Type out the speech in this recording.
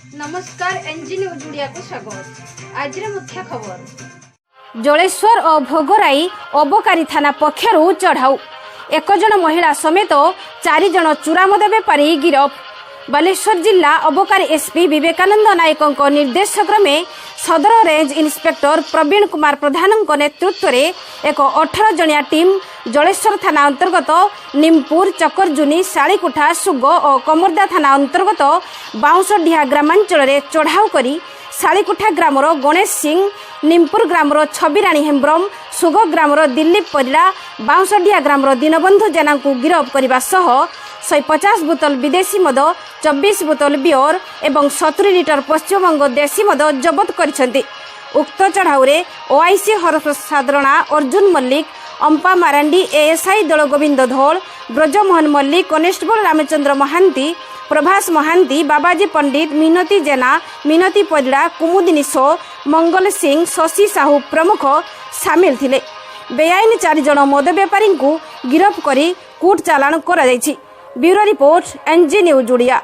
ନମସ୍କାର, ଏନ୍ଜି ନ୍ୟୁଜ୍ ଓଡ଼ିଆକୁ ସ୍ୱାଗତ। ଆଜିର ମୁଖ୍ୟ ଖବର। ଜଳେଶ୍ୱର ଓ ଭୋଗରାଇ ଅବକାରୀ ଥାନା ପକ୍ଷରୁ ଚଢ଼ାଉ। ଏକ ଜଣ ମହିଳା ସମେତ ଚାରି ଜଣ ଚୋରାମଦ ବେପାରୀ ଗିରଫ। ବାଲେଶ୍ୱର ଜିଲ୍ଲା ଅବକାରୀ ଏସ୍ପି ବିବେକାନନ୍ଦ ନାୟକଙ୍କ ନିର୍ଦ୍ଦେଶ କ୍ରମେ ସଦର ରେଞ୍ଜ ଇନ୍ସପେକ୍ଟର ପ୍ରବୀଣ କୁମାର ପ୍ରଧାନଙ୍କ ନେତୃତ୍ୱରେ ଏକ 18 ଜଣିଆ ଟିମ୍ ଜଳେଶ୍ୱର ଥାନା ଅନ୍ତର୍ଗତ ନିମପୁର, ଚକରଜୁନି, ଶାଳିକୁଠା, ସୁଗ ଓ କମର୍ଦ୍ଦା ଥାନା ଅନ୍ତର୍ଗତ ବାଉଁଶଡିହା ଗ୍ରାମାଞ୍ଚଳରେ ଚଢ଼ାଉ କରି ଶାଳିକୁଠା ଗ୍ରାମର ଗଣେଶ ସିଂ, ନିମପୁର ଗ୍ରାମର ଛବିରାଣୀ ହେମ୍ବ୍ରମ, ସୁଗ ଗ୍ରାମର ଦିଲ୍ଲୀପ ପରିଡ଼ା, ବାଉଁଶଡିହା ଗ୍ରାମର ଦୀନବନ୍ଧୁ ଜେନାଙ୍କୁ ଗିରଫ କରିବା ସହ 150 ବୋତଲ ବିଦେଶୀ ମଦ, 24 ବୋତଲ ବିୟର ଏବଂ 70 ଲିଟର ପଶ୍ଚିମବଙ୍ଗ ଦେଶୀ ମଦ ଜବତ କରିଛନ୍ତି। ଉକ୍ତ ଚଢ଼ାଉରେ OIC Harprasad Rana, Arjun Mallick, Ampa Marandi, ASI Dolagobinda Dhal, Brajamohan Mallick, constable Ramachandra Mohanty, Prabhas Mohanty, Babaji Pandit, Minati Jena, Minati Parida, Kumudini So, Mangal Singh, Sashi Sahu ପ୍ରମୁଖ ସାମିଲ ଥିଲେ। ବେଆଇନ ଚାରିଜଣ ମଦ ବେପାରୀଙ୍କୁ ଗିରଫ କରି କୋର୍ଟ ଚାଲାଣ କରାଯାଇଛି। Bureau report, NG news Odia.